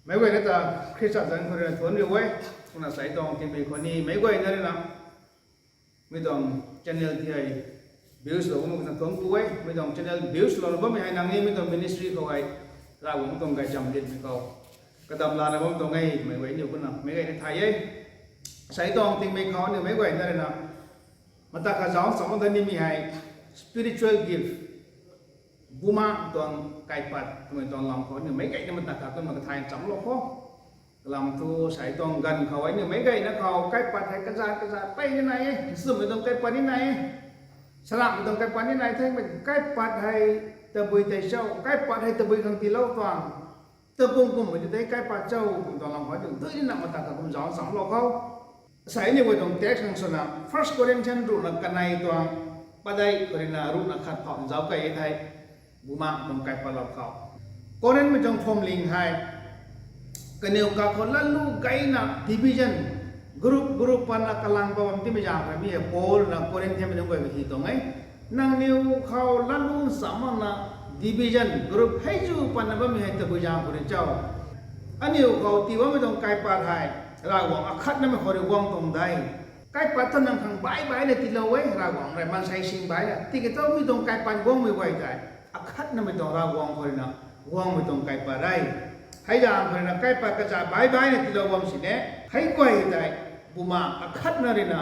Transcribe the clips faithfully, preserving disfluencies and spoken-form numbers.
Meic guayna ta Khrista zanc khou rui na thuanc riu e. Kumna sei tuang tingmik khou ni meic guayna rui na mi tuang channel ti hei views lou bammei khang thuanc ku e. Mi tuang channel views lou bammei hei nang ni mi tuang ministry khou hei Ravguangc tuang gaychamv ditmei khou kadam lana bam tuang e. Meic guay niw kumna meic guayna thay e. Sei tuang tingmik khou niw meic guayna rui na mata kha zauc cham dat nimei hei spiritual gift, bumaengh tuang kaipat twmei tuang lam khou niw meic guayna mata kha kumna kathay nchamlou khou kalam thu sei tuang ganv khou e niw meic guayna khou kaipat hei kazat kazat pey ni nai e. Nchumhmei tuang kaipat ni nai e, saramhmei tuang kaipat ni nai the. Mei kaipat hei tabui tei cho, kaipat hei tabui khang tiilou tuang, tabui kumhmei tei kaipat cho twmei tuang lam khou niw dui ni na mata kha kum zauc nchamlou khou sei aniu guay tuang text khang swna First Corinthians ruhna kanei tuang padeih khou rui na ruhna khat phou zauc key e thei, bumaengh tuang kaipat lou khou Corinthmei tuang phuamling hei kaniw kakhou latlu gayna division, group group pana kalang pa bam timei zaeng khou mi hei Paul na Corinthianmei nunc guay ta hi tuang e. Nangniw khou latlu nchamc makna division, group hei zu pana bammei hei tabui zaeng khou rui cho? Aniu khou tii bammei tuang kaipat hei Ravguangc akhatnamei khou rui guang tuang de. Kaipat thu nang khang baih baihna tiilou e, Ravguangc rui maansei sing baihna. Tiki thu mi tuang kaipat guangmei guay tei akhatnamei tuang Ravguangc khou rui na guangmei tuang kaipat e. Hei zaeng khou rui na kaipat kazat baih baihna tiilou bam sini, hei guay tei bumaengh akhatna rui na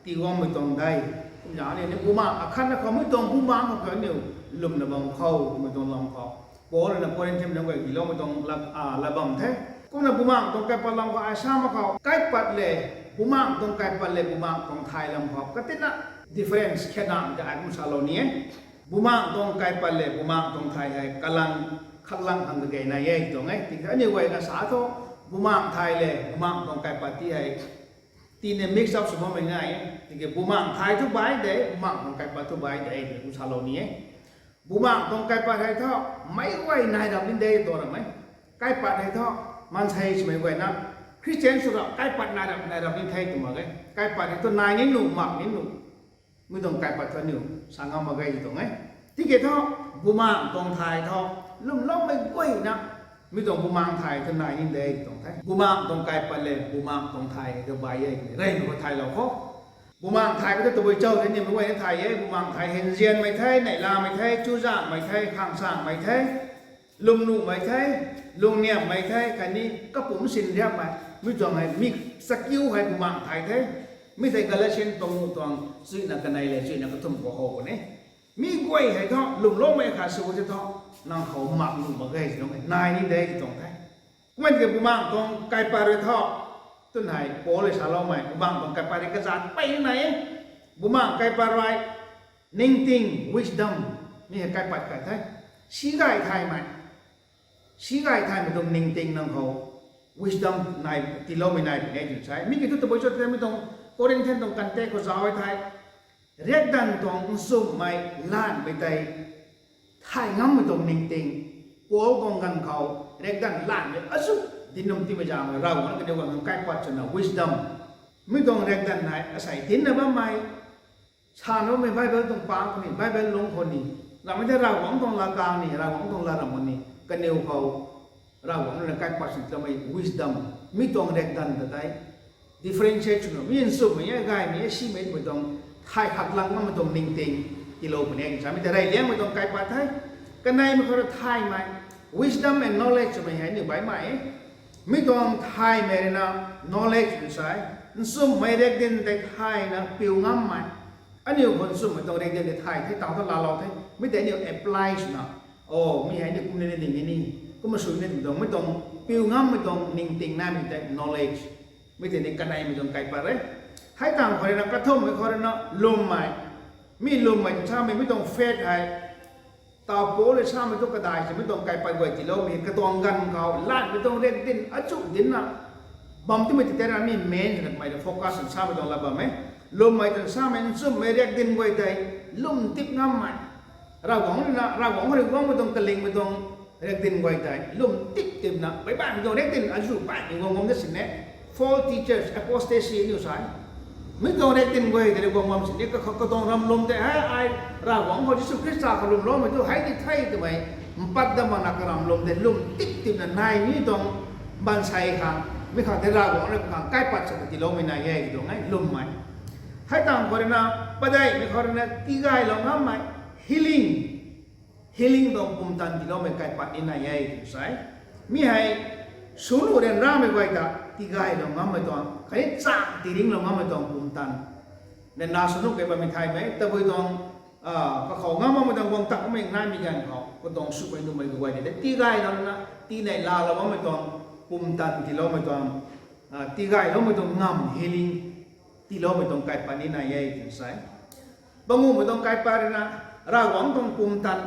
tii guangmei tuang de. Kumna ni bumaengh akhatna khou mi tuang bumaengh khou aniu lwmna bam khou twmei tuang lam khou Paul rui na Corinthianmei nunc guay tiiloumei tuang lat bam the. Kumna bumaengh tuang kaipat lam khou ai sa mak khou kaipat le, bumaengh tuang kaipat le bumaengh tuang thay lam khou katina difference khatna ta ai kum salou ni e. Bumaengh tuang kaipat le bumaengh tuang thay hei kalang khaklang khang kage nai e tuang e. Tiki aniu guay kasa thu bumaengh thay le bumaengh tuang kaipat ti hei tina mix up sw bammei nai e. Tiki bumaengh thay thu baih de, bumaengh tuang kaipat thu baih de twna kum salou ni e. Bumaengh tuang kaipat hei thu meic guay nai rap ni de tuang ram e. Kaipat hei thu maansei swmei guayna Christian sw rap kaipat nai rap nai rap ni the tw mak e. Kaipat hei thu nai ni nuh mak ni nuh, mi tuang kaipat thu aniu sa ngam mak ge tuang e. Tiki thu bumaengh tuang thay thu lwmloumei guayna mi tuang bumaengh thay thu nai ni de tuang the. Bumaengh tuang kaipat le bumaengh tuang thay hei thu baih e, reymei khou thaylou khou. Bumaengh thay khou thu tabui cho the nimei guayna thay e. Bumaengh thay hei nzianmei the, neihlamei the, chuzaenghmei the, khang sangmei the, lwmnuhmei the, lungniamhmei the, khatni kapumc sinriapmei, mi tuang hei mi chakiu hei bumaengh thay the. Mi thei Galatian panguh tuang chuina kanei le chuina kathumh khou how puni. Mi guay hei thu lwmloumei khat sw the thu nang khou mak nuh mak ge tuang e, nai ni de tuang the. Kumna tiki bumaengh tuang kaipat rui thu, twn hei Paul rui saloumei bumaengh tuang kaipat rui kazat pey ni nai e. Bumaengh kaipat rui ningting, wisdom, mi hei kaipat khat the. Sigay thaymei, sigay thaymei tuang ningting nang khou wisdom nai, tiiloumei nai puni e twna sa e. Mi kiu thu tabui cho the mi tuang Corinthian tuang context khou zauc e thei, riakdanv tuang nchumhmei lanmei tei thay ngammei tuang ningting, Paul tuang ganv khou riakdanv lanmei azu dinc lam timei zaeng Ravguangc kaniw ganv khang kaipat swna wisdom, mi tuang riakdanv hei asei dincna bammei, sana bammei Bible tuang pang khou ni, Bible lungc khou ni, ramhmei tei Ravguangc tuang laa kang ni, Ravguangc tuang laa ramh khou ni, kaniw khou Ravguangc rui na kaipat sw tamei wisdom, mi tuang riakdanv ta tei differentiate swna mi nchumhmei e, gaymei e, simei e twmei tuang thay khaklang ngammei tuang ningting tiilou puni e samei tei reyliangmei tuang kaipat the. Kaneimei khou rui thaymei, wisdom and knowledge twmei hei aniu baihmei e. Mi tuang thaymei rui na knowledge tw sa e, nchumhmei riakdanv tei thayna piu ngammei. Aniu khou nchumhmei tuang riakdanv tei thay the, taw thu laalou the, mi tei aniu apply swna, o, mi hei aniu kumna ni ding e ni, kumna sw ni twmei tuang, mi tuang piu ngammei tuang ningting naimei tei knowledge, mi tei ni kaneimei tuang kaipat e. Hei tangv khou rui na kathumhmei khou rui na lwmmei, mi lwmmei tw samei mi tuang faith hei, taw Paul rui samei thu kadai swmei tuang kaipat guay tiiloumei katuang ganv khou lanmei tuang riakdanv achu dincna bam timei tei tei ra mi main twna kamei rui focus na samei tuang lat bam e. Lwmmei tw samei nchumhmei riakdanv guay tei lwm tip ngammei, Ravguangc rui na, Ravguangc rui guangmei tuang kalingmei tuang riakdanv guay tei lwm tip tipna baibaihmei tuang riakdanv azu baihmei guang guang da sini, false teachers, apostasy aniu sa e. Mi tuang riakdanv guay tei rui guang bam sini, kakhou katuang ramlwm tei hei ai Ravguangc khou Jisu Khrista khou lwmloumei thu hei di the twmei mpat dat makna karamlwm tei lwm tip tipna nai ni tuang Maansei khang, mi khang tei Ravguangc rui khang kaipat swna tiiloumei nai e tw tuang e, lwmmei. Hei tangv khou rui na, padeihmei khou rui na tigaylou ngammei, healing, healing tuang pumtan tiiloumei kaipat ni nai e tw sa e. Mi hei, sunu ryanramei guay ta tigaylou ngammei tuang, khatni chak tiiringlou ngammei tuang pumtan. Ryanra sunu kei bammei thaymei, tabui tuang, kakhou ngam makmei tuang guang tak makmei naimei ganv khou, katuang swmei nuhmei kaguay tei tigaylou na, tiinei laalou bammei tuang pumtan tiiloumei tuang, tigayloumei tuang ngam, healing tiiloumei tuang kaipat ni nai e tw sa e. Panguhmei tuang kaipat rui na, Ravguangc tuang pumtan,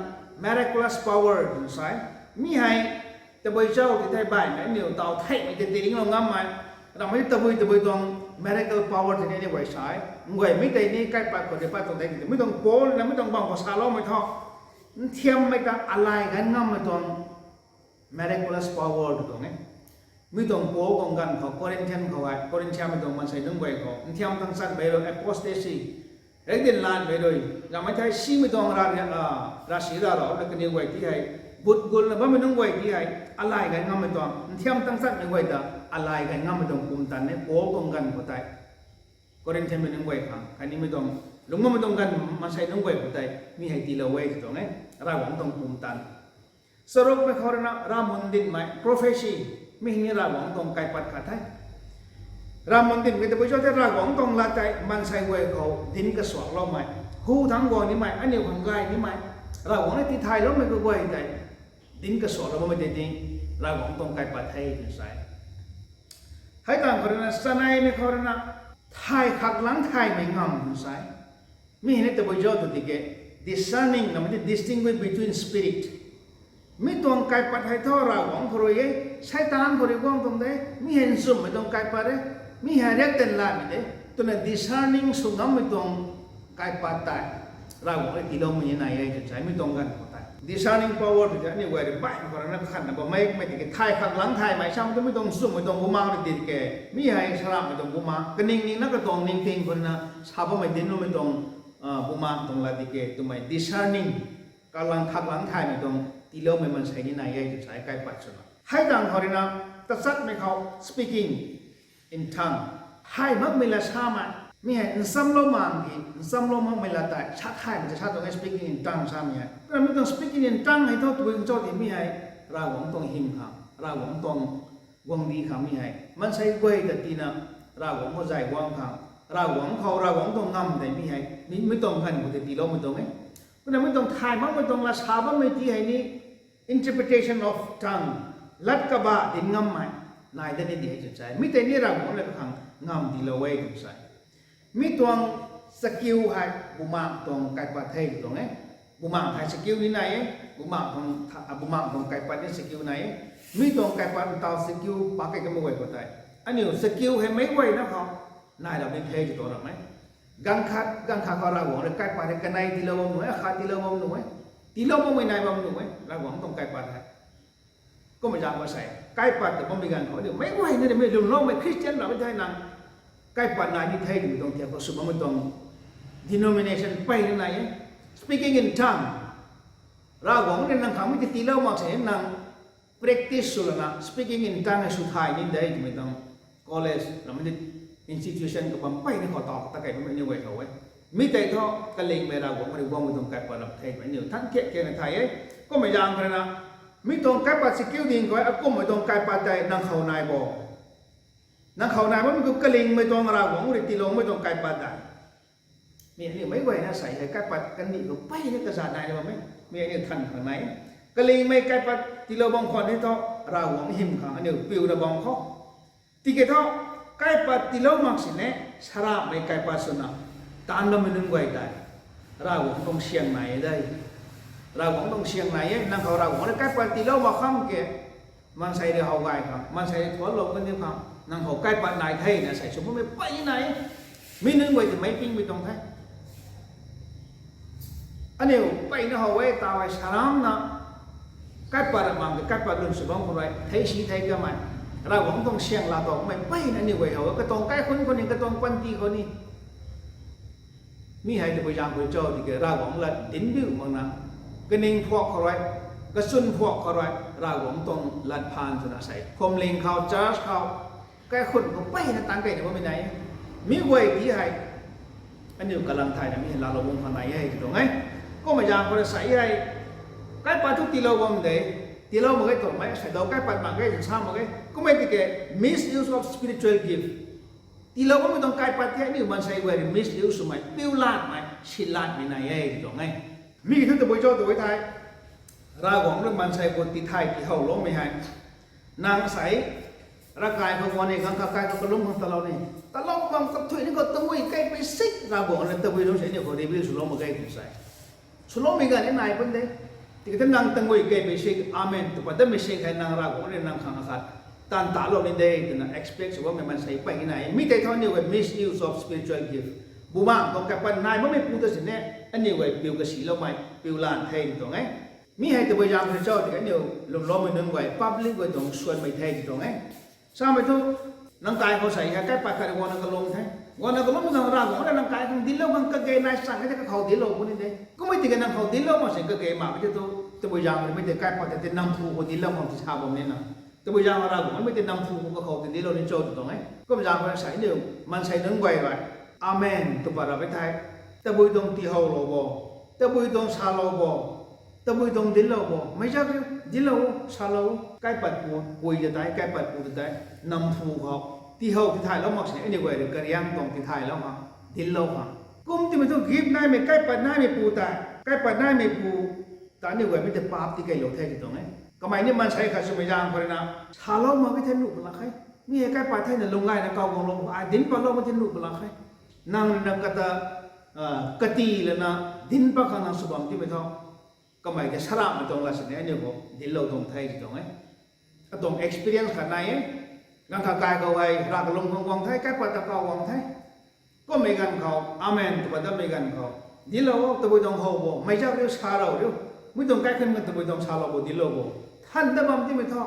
miraculous power tw sa e. Mi hei, tabui chau ti thei baihmei aniu taw theihmei tei tiiringlou ngammei, ramhmei tabui tabui tuang miracle power tei ni aniu guay sa e. Nguay mi tei ni kaipat khou tei pat tuang tei ti, mi tuang Paul na mi tuang bam khou saloumei thu, nthiammei ta alay ganv ngammei tuang miraculous power tw tuang e. Mi tuang Paul tuang ganv khou, Corinthian khou hei, Corinthianmei tuang maansei nunc guay khou nthiam tang chatmei rui, apostasy, riakdanv lanmei rui, ramhmei thei simei tuang ra, ravsic rarou na kaniw guay ti hei, but gulna bammei nunc guay ti hei, alay ganv ngammei tuang, nthiam tang chatmei guay ta, alay ganv ngammei tuang pumtan e, Paul tuang ganv khou tei. Corinthianmei nunc guay khang, khatni mi tuang, lungc makmei tuang ganv maansei nunc guay khou tei, mi hei tiilou e tw tuang e, Ravguangc tuang pumtan. Charukmei khou rui na, ravmun dinmei, prophecy, mi hei ni Ravguangc tuang kaipat khat the. Ravmun dinmei tabui cho tei Ravguangc tuang lat tei maansei guay khou dinc kasuakloumei, hu thangc guang nimei, aniu khang gay nimei, Ravguangc na tithayloumei kaguay tei dinc kasuaklou bammei tei ni Ravguangc tuang kaipat the tw sa e. Hei tangv khou rui na, chaneimei khou rui na, thay khak lang thaymei ngam tw sa e. Mi hei ni tabui cho tw tiki, discerning, namei ti distinguish between spirit. Mi tuang kaipat hei thu Ravguangc khou rui e, Seitaan khou rui guang tuang de, mi hei nchumhmei tuang kaipat e, mi hei riakdanv lanmei de, twna discerning sw ngammei tuang kaipat tei Ravguangc rui tiiloumei ni nai e tw sa e, mi tuang ganv khou tei. Discerning power tw tei aniu guay rui baihmei khou rui na kakhanna bammei, mei tiki thay khak lang thaymei sam tu mi tuang nchumhmei tuang bumaeng rui tiki, mi hei saramhmei tuang bumaeng, kaning ningna katuang ningting khou rui na sa bammei dinloumei tuang, bumaeng tuang lat tiki twmei discerning, kalang khak lang thaymei tuang tiiloumei maansei ni nai e tw sa e kaipat swna. Hei tangv khou rui na, tachatmei khou speaking in tongue. Thay makmei lat samei. Mi hei nchamlou mak ki, nchamlou makmei lat tei sa thaymei tei sa tuang e speaking in tongue samei hei. Kumna mi tuang speaking in tongue hei thu tabui cho ti mi hei, Ravguangc tuang hym khang, Ravguangc tuang guangcdic khang mi hei, maansei guay ta tina, Ravguangc khou zay guang khang, Ravguangc khou, Ravguangc tuang ngam tei mi hei, mi, mi tuang ganv khou tei tiiloumei tuang e. Kumna mi tuang thay makmei tuang lat sa bammei ti hei ni, interpretation of tongue, lat kaba dinc ngammei, nai dat ni di hei tw sa e. Mi tei ni Ravguangc rui kakhang ngam tiilou e tw sa e. Mi tuang chakiu hei bumaeng tuang kaipat the tw tuang e. Bumaeng thei chakiu ni nai e, bumaeng tuang, bumaeng tuang kaipat ni chakiu nai e. Mi tuang kaipat ntaw chakiu pak kei kamei guay khou tei, aniu chakiu hei meic guayna khou nailou ni the tw tuang ramh e. Ganv khat, ganv khat khou Ravguangc rui kaipat hei kanei tiilou bam nuh e, akhat tiilou bam nuh e. Tiilou bammei nai bam nuh e, Ravguangc tuang kaipat hei. Kummei zaeng khou sei, kaipat ta bammei ganv khou aniu meic guayna ni mei lwmloumei Christian ramhmei thei nang kaipat nai ni the twmei tuang thiak khou sw bammei tuang denomination peyna nai e. Speaking in tongue. Ravguangc rui nang khang mi tei tiilou mak sini nang practice sw lana speaking in tongue hei sw thay ni de twmei tuang college ramhmei institution kabam peyna khou taw ta kei bammei aniu guay khou e. Mi tei thu kalingmei Ravguangc rui guangmei tuang kaipat ram the twmei aniu than kiak kiakna thay e. Kummei zaeng khou rui na, mi tuang kaipat chakiu ding khou e, akummei tuang kaipat tei nang khou nai bo. Nang khou nai bammei khou kalingmei tuang Ravguangc rui tiiloumei tuang kaipat tei. Mi aniu meic guayna sei hei kaipat kandih khou peyna kazat nai bam e. Mi aniu than khang nai. Kalingmei kaipat tiilou bam khwan ni thu, Ravguangc hym khang aniu piuna bam khou. Tiki thu, kaipat tiilou mak sini, saramhmei kaipat swna, taanv bammei nunc guay tei, Ravguangc tuang syang nai e de. Ravguangc tuang syang nai e, nang khou Ravguangc rui kaipat tiilou mak kham ke, maansei rui how gay khang, maansei rui thuanclou kaniw khang, nang khou kaipat nai thena sei sw bammei peyna nai e. Mi nunc guay tei meic pingmei tuang the. Aniu peyna how e, taw e, saramhna, kaipat ram mak ke, kaipat lun sw bam khou rui thei si thei kamei, Ravguangc tuang syang laa towmei peyna aniu guay how e, katuang kaikhunc khou ni, katuang panty khou ni. Mi hei tabui zaeng khou cho tiki Ravguangc lat dincbiu makna, kaning phuak khou rui, kachun phuak khou rui Ravguangc tuang lat phaan twna sei phuamling khou, church khou, kaikhunc khou mpeyna tang keyna bammei nai e. Mi guay ti hei aniu kalam thayna mi hei laalou bam khang nai e tw tuang e. Kumna zaeng khou rui sei hei kaipat thu tiilou bam de, tiilou mak ge twmei sei dou, kaipat mak ge twna sa mak ge. Kummei tiki misuse of spiritual gift, tiilou bammei tuang kaipat ti aniu maansei guay rui misuse swmei, piu lanmei, si lanmei nai e tw tuang e. Mi thu tabui cho tw e thei, Ravguangc rui maansei khou tithay tihowloumei hei, nang sei ravkai khou guang ni, ganv khat kai khou kalum khang talou ni, talou bam kathuic ni khou tabui kei pei sik Ravguangc rui tabui lung sei aniu khou reveal swlou mak ge tw sei swloumei ganv ni nai pun de. Tiki ta nang tabui kei pei sik amen tw pat datmei sik hei nang Ravguangc rui nang khang akhat taanv talou ni de twna expect sw bammei maansei mpey ni nai e. Mi tei thu aniu guay misuse of spiritual gift, bumaengc tuang kaipat nai bammei pu ta sini aniu guay piu kasiloumei, piu lan the tw tuang e. Mi hei tabui zaeng khou cho tiki aniu lwmloumei nunc guay, public guay tuang suanmei the tw tuang e. Samei thu, nang kai khou sei hei kaipat khat guangna kalum the. Guangna kalum khang Ravguangc rui nang kai khang dinclou khang kage nai chang e tei kakhou dinclou puni de. Kummei tiki nang khou dinclou mak sini kage mak e tei thu, tabui zaeng khou mei tei kaipat tei tei nang phu khou dinclou khang ti sa bam nina. Tabui zaeng khou Ravguangc mei tei nang phu khou kakhou tei dinclou ni cho tw tuang e. Kum zaeng khou sei aniu maansei nunc guay rui amen tw pat rap e thei, tabui tuang tiihowlou bo, tabui tuang salou bo, tabui tuang dinclou bo, meic zak riu, dinclou, salou, kaipat pu, pui ta tei, kaipat pu ta tei, nang phu khou tiihow tithaylou mak sini aniu guay rui kariang tuang tithaylou khang, dinclou khang. Kum timei thu gift naimei, kaipat naimei pu tei, kaipat naimei pu ta aniu guay mei tei paap ti keylou the tw tuang e. Kamei ni maansei khat swmei zaeng khou rui na, salou mak e thei nuh palak khe. Mi hei kaipat thei na lung gayna kaw guanglou, ai dinc patlou mak thei nuh palak khe. Nang rui na kata, kati lana dinc pat khang nang sw bam timei thu, kamei tei saramhmei tuang lat sini aniu khou dinclou tuang the tw tuang e. Atuang experience khat nai e. Ganv khat kai khou hei rav kalum khang guang the, kaipat ta kaw guang the. Kummei ganv khou amen tw pat datmei ganv khou, dinclou o, tabui tuang how bo, meic zak riu, salou riu, mi tuang kaikhunc kan tabui tuang salou bo, dinclou bo, than dat bam timei thu,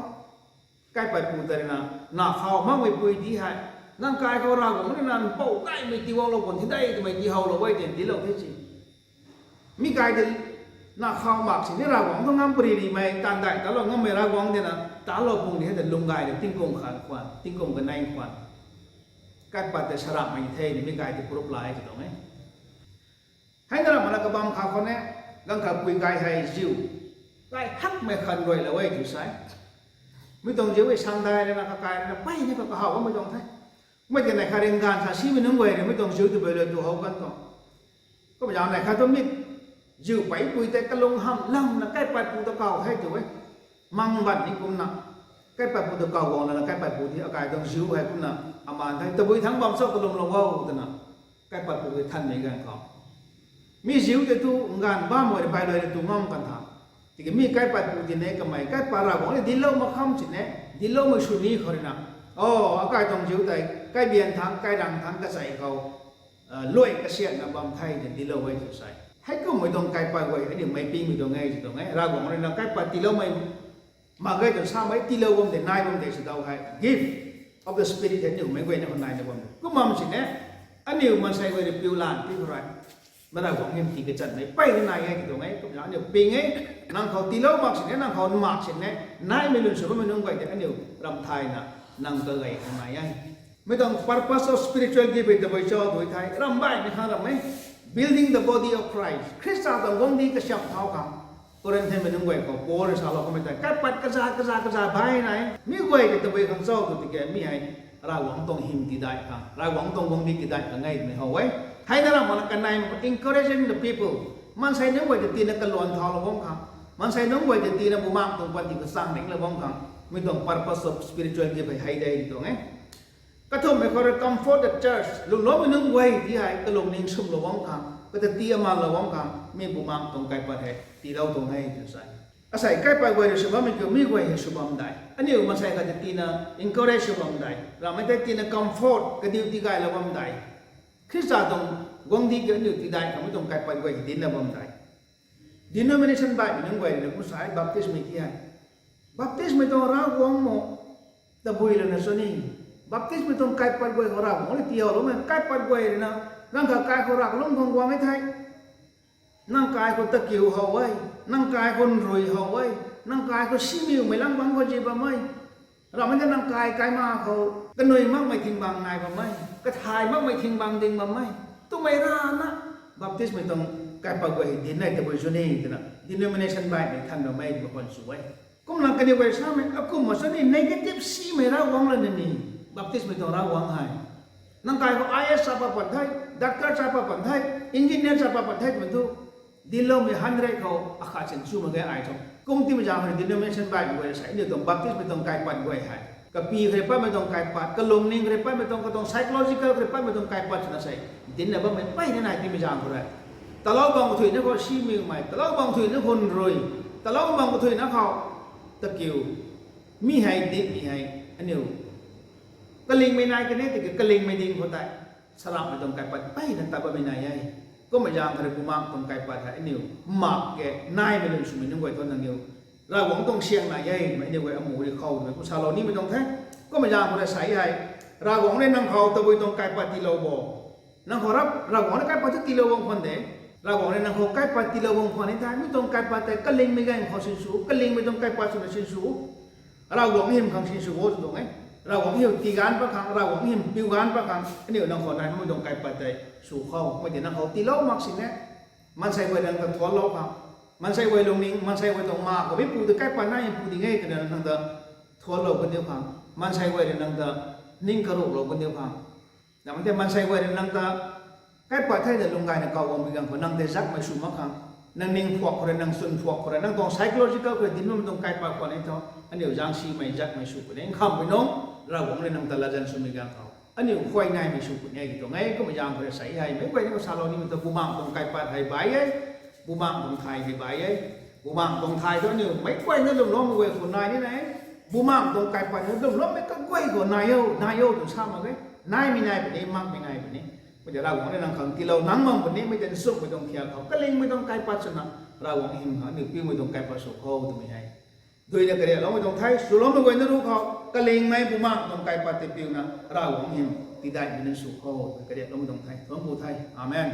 kaipat pu ta rui na, na khou makmei pui ti hei, nang kai khou Ravguangc rui na mpouh gaymei tiiguanglou khang thi de twmei tiihowlou e tei dinclou the si. Mi kai tei na khou mak sini Ravguangc tuang ngam pary rimei, taanv dai talou ngammei Ravguangc tei na talou pung ni hei tei lung gay tei tingkum khat khwan, tingkum kanei khwan, kaipat tei saramhmei the ni mi kai tei proof la e tw tuang e. Hei na ram mana kabam kha khou ne, ganv khat pui kai hei ziu, kai hakmei khan ruailou e tw sei. Mi tuang ziu e sangdai rui na, kakai rui na, mpeyna kahaw bammei tuang the. Mei tei nai khat rui gaanv sa simei nunc guay rui mi tuang ziu tw bey lou tu how kan tuang. Kumna zaeng nai khat thu mi ziu pei pui tei kalung hamh langna kaipat pu ta kaw the tw e. Mang ban ni kumna, kaipat pu ta kaw guang lana kaipat pu ti akai tuang ziu hei kumna, amaan the, tabui thangc bam cho kalumlou o twna, kaipat pu tei thanmei ganv khou, mi ziu tei tu gaanv bammei rui bai luai rui tu ngam kan tha. Tiki mi kaipat pu ti ne kamei kaipat Ravguangc rui dinclou mak kham sini, dincloumei sw ni khou rui na, o, akai tuang ziu tei kaibian thangc, kairang thangc kachei khou luai kasiatna bam the tei dinclou e tw sei. Heikummei tuang kaipat guay aniu meic pingmei tuang e tw tuang e. Ravguangc rui na kaipat tiiloumei mak ge tw samei, tiilou bam de, nai bam de sw dau hei gift of the Spirit hei aniu meic guayna khou naina bam de. Kum bam sini, aniu maansei guay rui piu lan ti khou rui, Ravguangc hym ti kachanmei mpeyna nai e tw tuang e. Kumna aniu ping e, nang khou tiilou mak sini, nang khou mak sini, naimei lun sw bammei nunc guay tei aniu ram thayna, nang kagay khang nai e. Mi tuang purpose of spiritual gift hei tabui cho tw e thei, ram baihmei khang ram e. Building the body of Christ. Khrista tuang guangcdic kasiamh thau khang. Korinthmei nunc guay khou Paul rui salou kamei tei kaipat kaza kaza kaza bai nai. Mi guay tei tabui khang cho tw tiki mi hei Ravguangc tuang hym tidaih khang, Ravguangc tuang guangcdic tidaih khang e twmei how e. Hei na ram mana kanei mak khou encouraging the people. Maansei nunc guay tei tina kaluan thaulou bam khang, maansei nunc guay tei tina bumaengc tuang panty khou chang ringlou bam khang, mi tuang purpose of spiritual gift hei hei de tw tuang e. Kathumhmei khou rui comfort the church. Lwmloumei nunc guay ti hei kalungning sumlou bam khang, kata ti amanlou bam khang, mi bumaengc tuang kaipat hei tiilou tuang e tw sei. Asei kaipat guay rui sw bammei kiu mi guay hei sw bam dei. Aniu maansei khat tei tina encourage sw bam dei. Ramei tei tina comfort, kadiu tigaylou bam dei. Khrista tuang guangcdic kiu aniu tidaih khang mi tuang kaipat guay hei dincna bam dei. Denomination baihmei nunc guay rui na kum sa e, Baptistmei ti hei, Baptistmei tuang Ravguangc mo, tabui lana cho ni. Baptistmei tuang kaipat guay khou Ravguangc rui tiihowloumei kaipat guay rui na, nang kha kai khou rav kalum khang guang e thei, nang kai khou takiu how e, nang kai khou nrui how e, Nang kai khou simiumei lang bangc khou zi bam e. Ramei ta nang kai kaima khou kanui makmei thing bang nai bam e, kathay makmei thing bang ding bam e. Twmei rana Baptistmei tuang kaipat guay hei dinc nai tabui sw ni twna denomination baihmei than bam e twna khwan sw e. Kumna kaniw guay samei akumna sw ni negative simei Ravguangc lana ni Baptistmei tuang Ravguangc hei. Nang kai khou I A S chapa pan the, doctor chapa pan the, engineer chapa pan the twmei thu, dincloumei hundred khou akhat sin chu mak ge ai thu. Kum timei zaeng khou rui denomination baihmei guay sei, aniu tuang Baptistmei tuang kaipat guay hei kapi khou rui patmei tuang kaipat, kalungning khou rui patmei tuang, katuang psychological khou rui patmei tuang kaipat swna sei dincna bammei peyna nai timei zaeng khou rui. Talou bang kathuina khou simiumei, talou bang kathuina hun rui, talou bang kathuina khou takiu, mi hei dincmei hei aniu kalingmei nai kan e, tiki kalingmei ding khou tei saramhmei tuang kaipat peyna tat bammei nai e. Kummei zaeng khou rui Bumaengc tuang kaipat hei aniu mak ke naimei lun swmei nunc guay thu nangniw Ravguangc tuang siang nai e twmei aniu guay amu rui khou twmei kum salou nimei tuang the. Kummei zaeng khou rui sei hei, Ravguangc rui nang khou tabui tuang kaipat tiilou bo. Nang khou rap Ravguangc rui kaipat thu tiilou bam khwan de. Ravguangc rui nang khou kaipat tiilou bam khwan ni the, mi tuang kaipat tei kalingmei ganv khou sinsw, kalingmei tuang kaipat swna sinsw. Ravguangc hym khang sinsw o tw tuang e. Ravguangc hym tiiganv pat khang, Ravguangc hym piuganv pat khang aniu nang khou naimei tuang kaipat tei sw khou. Mei tei nang khou tiilou mak sini e. Maansei guay nang ta thuanclou khang, maansei guay lungning, maansei guay tuang ma khou meipu ta kaipat nai pu ding e twna nang ta thuanclou kandiu khang, maansei guay rui nang ta ning karuklou kandiu khang, namei tei maansei guay rui nang ta kaipat thei ta lung gayna kau guangmei ganv khou nang tei zakmei sw mak khang, nang ning phuak khou rui, nang chwn phuak khou rui, nang tuang psychological khou rui dinc bammei tuang kaipat khwan ni thu, aniu zaeng simei zakmei sw puni, nkhamhpui nung Ravguangc rui nang ta latzan swmei ganv khou aniu khuay naimei sw puni e ki tuang e. Kummei zaeng khou rui sei hei meic guay ni khou salou nimei thu Bumaengc tuang kaipat hei bai e, Bumaengc tuang thay hei bai e. Bumaengc tuang thay thu aniu meic guay na lwmloumei guay khou nai ni nai e. Bumaengc tuang kaipat ni lwmloumei kaguay khou nai o, nai o tw sa mak e. Naimei nai puni, makmei nai puni. Mei tei Ravguangc rui nang khang tiilou nang bam puni, mei tei nchumhmei tuang thiak khou kalingmei tuang kaipat swna Ravguangc hym khang aniu piumei tuang kaipat sw khou twmei hei duina kariakloumei tuang the. Swloumei guay na ruc khou kalingmei Bumaengc tuang kaipat tei piuna Ravguangc hym tiidaihmei nunc sw khou twna kariakloumei tuang the. Thuanc ku the. Amen.